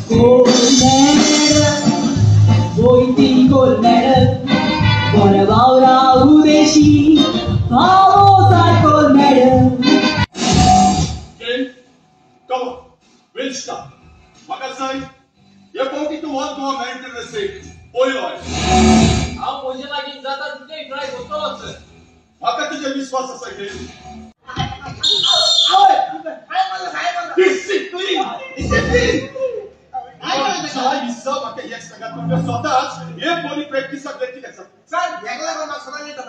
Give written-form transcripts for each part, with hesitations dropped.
Gold medal, वयती gold medal, बरो वावरा उदेशी फावो सात gold medal. Okay, come on, we'll start. म्हाका सांग, हे फावटी तूं ऑल गोवा मेरिट रेसीक पयलो आयलो. हांव म्हजे लागीं जाता तितलें ट्राय करतलोच सर. म्हाका तुजेर विस्वास आसा की डिसिप्लीन डिसिप्लीन म्हाका एक सांगा, तुमकां स्वताच हे पयली प्रॅक्टिसाक कितें जाता? सर, हेका लागून म्हाका सदांच येता.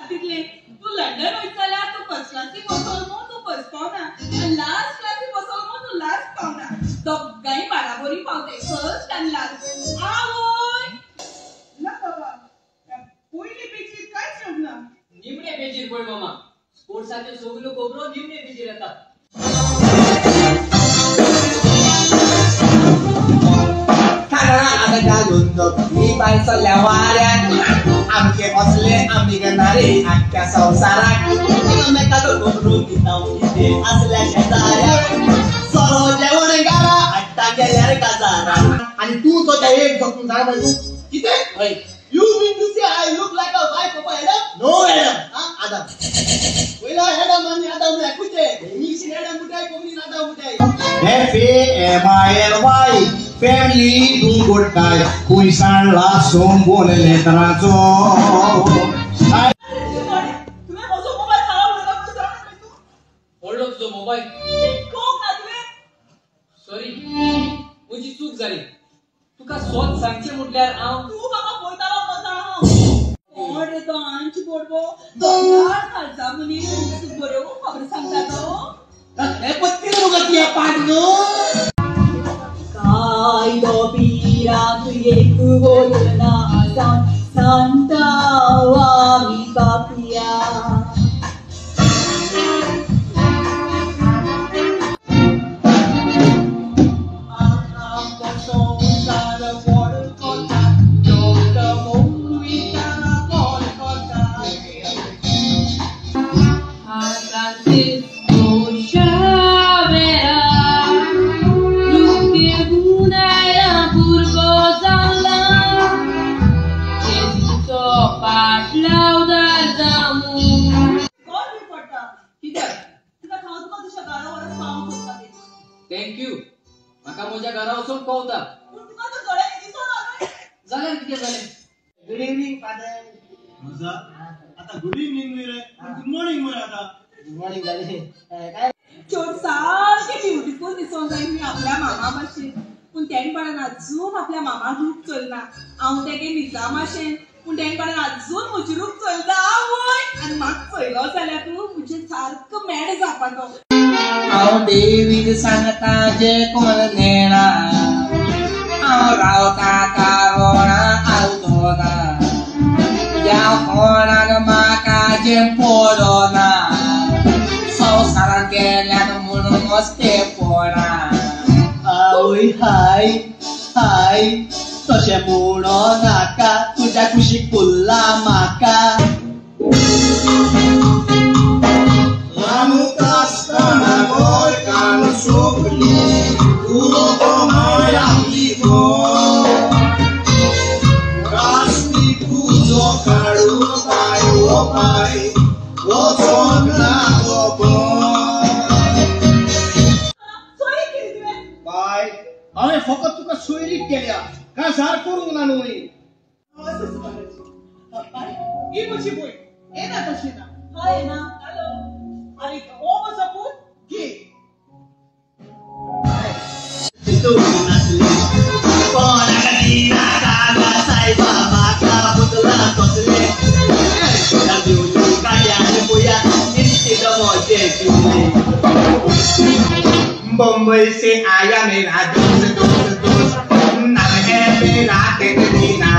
तितलें तूं लंडन वयता जाल्यार तूं फर्स्ट क्लासीक बसोल मो तूं फर्स्ट पावना, आनी लास्ट क्लासीक बसोल मो तूं लास्ट पावना. दोगांय बाराबरी पावताय, फर्स्ट आनी लास्ट. आवय ना बाबा, पयली पेजीर कांयच येवंक ना. निमणे पेजीर पळय मामा, स्पोर्ट्साच्यो सगल्यो खबरो निमणे पेजीर येतात. आतां घालून ही बाय चल्ल्या वाऱ्यान, आमचे असले आमी घेणारे आख्ख्या संवसाराक. एकामेकाचो खबरो दिता कितें आसल्या शेजाऱ्याक, सोरो जेवण घरा हाडटा गेल्यार काजाराक. आनी तूं तो त्या एक जखम जाणा पळय तूं कितें? हय. You mean to say I look like a wife of Adam? No Adam. Adam. पयलो एडम आनी आदम एकूच. इंग्लिशीन एडम मुठाय, कोंकणीन आदम मुठाय. FAMILY family तूं गोडटाय खूंय सांडला सोंबोल लेत्राचो. तुवें म्हजो मोबायल खराब उडयला म्हणून जाणा न्हय तूं? पडलो तुजो मोबायल? शिकोवंक ना तुवें? सॉरी, म्हजी चूक जाली. तुका सोद सांगचें म्हटल्यार हांव तूं म्हाका पळयतालो म्हणून जाणा हांव. कोण रे तो आमची बोडबो दोंगर खालचा मनीस बऱ्यो खबर सांगता तो. पत्तीर मुगो ती पाट न्हू. कायदो पिरांत एक बोलना सांगता आमी पापया. Thank you. म्हाका म्हज्या घरा वचूंक पावता. पूण तुका तर दोळ्यांनी दिसना न्हय. जाल्यार कितें जालें? Good evening father. मजा आतां गुड इवनींग न्हय रे, गुड मॉर्निंग मरे आतां. गुड मॉर्निंग जालें काय? चोर सारकें ब्युटिफूल दिसोंक जाय न्ही आपल्या मामा भाशेन, पूण तेणेपणान अजून आपल्या मामाक रूप चलना. हांव तेगे निजा भाशेन, पूण तेणेपणान अजून म्हजें रूप चलना. आवय, आनी म्हाका चयलो जाल्यार तूं म्हजें सारको मॅड जावपा तो. हांव देवीक सांगता जे कोण नेणा, हांव रावता कारोणा आवतोना, ज्या कोणाक म्हाका जें पडना, संवसारांत गेल्यान म्हणून मस्तेपणा. आवय हाय हाय तशें म्हणो नाका, तुज्या कुशीक पुरला म्हाका. सोयरीक केली तुवें? बाय, हांवें फकत तुका सोयरीक केल्या, काजार करूंक ना न्हय. बाय, ही म्हजी भयण येना तशें ना. हय ना. हॅलो. आनी हो म्हजो पूत घे. सायबा म्हाका पुतला कसले बम्बई से आया मेरा दोस्त दोस्त दोस्त, नाम है मेरा केटरीना.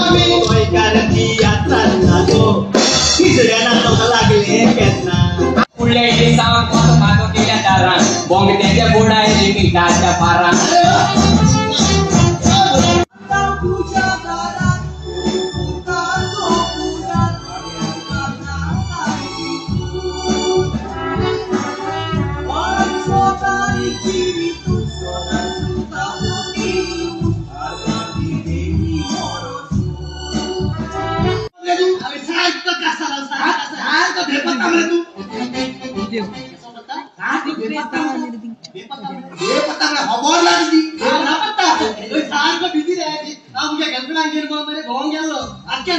आम्ही गोंयकार दिया चल्ला तो तिसऱ्या नाटक लागले केन्ना. फुडल्या दिसा कोण मागो केल्या दारान, बोंगट्याच्या बोडायले मिठाच्या पारान. तुज्या दारात तुकाचो पुरात बेपत्ता मरे तू कसो पत्ता हां तू बेपत्ता बेपत्ता बेपत्ता मरे खबर ना तुजी ना पत्ता ओय सारको बिजी रे हांव मुगे गर्लफ्रेंडागेर मरे भोंवंक गेल्लो आख्या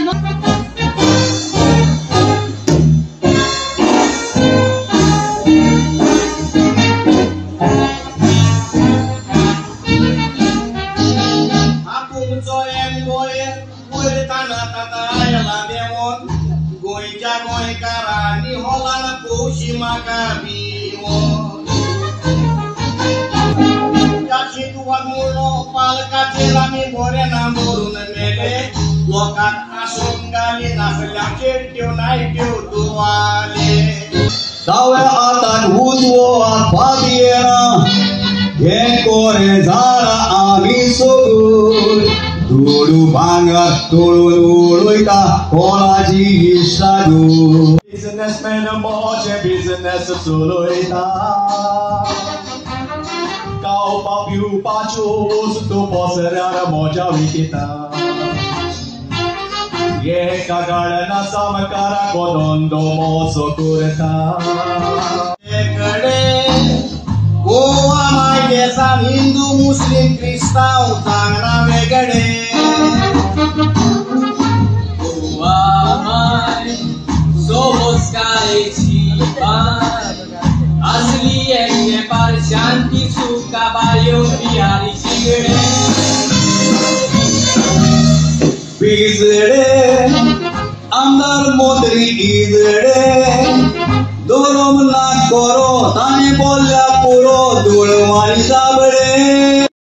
गोंयकारांनी हॉलान पोशी म्हाका बिवोन म्हणलो पालकाचेर आमी बरें ना मरून मेले लोकांक आसून घाली नासल्या चेडट्यो नायट्यो दुवाले दाव्या हातान उजवो हात पातयेना हें कोरें जाणा आमी सगळीं दुडू भांगर तोडून उडयता कोणाची इश्टागू बिजनेसमॅन मोचे बिजनेस चलयता खावपा पिवपाच्यो वस्तू पसऱ्यार मजा विकता एका गाडना सामकाराको धंदो मोसो करता कडे गोवा मायदेसान हिंदू मुस्लिम क्रिस्तांव जाणा वेगळे गोवा माय सोबसकायेची बाय असली एकटेपार शांती सुखा बायो बिहारी शिगडे बिजडे आमदार मंत्री इजडे धर्म ना करो ताणी बोल्ल्या पुरो दुडवांनी साबडे.